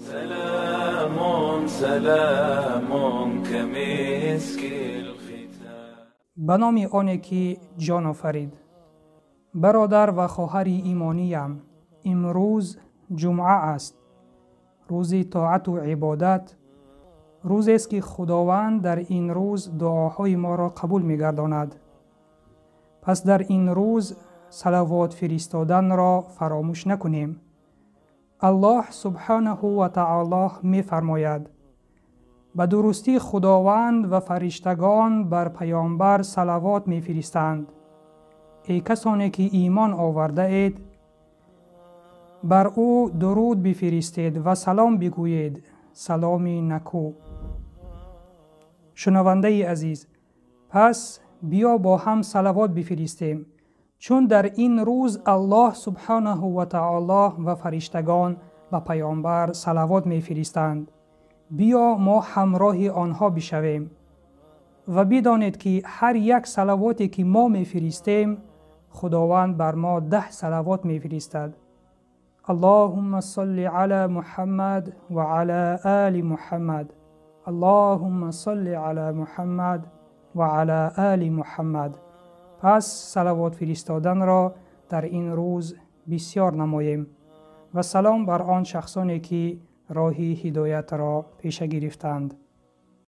سلام سلام كمسك الختام. Ба номи оне ки ҷон офарид. Бародар ва хоҳари имониям, имрӯз ҷумъа аст, рӯзи тоату ибодат, рӯзест ки Худованд дар ин рӯз дуоҳои моро қабул мегардонад. Пас дар ин рӯз салавот фиристоданро фаромӯш накунем. Аллоҳ субҳонаҳу ва таоло мефармояд: ба дурустӣ Худованд ва фариштагон бар паёмбар салавот мефиристанд. Эй касоне ки имон овардаед, бар ӯ дуруд бифиристед ва салом бигӯед, саломи накӯ. Шунавандаи азиз, пас биё бо ҳам салавот бифиристем, чун дар ин рӯз Аллоҳ субҳонаҳу ва таоло ва фариштагон ба паёмбар салавот мефиристанд. Биё мо ҳамроҳи онҳо бишавем. Ва бидонед ки ҳар як салавоте ки мо мефиристем, Худованд бар мо 10 салавот мефиристад. Аллоҳумма солли ала Муҳаммад ва ала оли Муҳаммад. Аллоҳумма солли ала Муҳаммад ва ала оли Муҳаммад. Пас салавот фиристоданро дар ин рӯз бисёр намоем ва салом бар он шахсоне ки роҳи ҳидоятро пеша гирифтанд.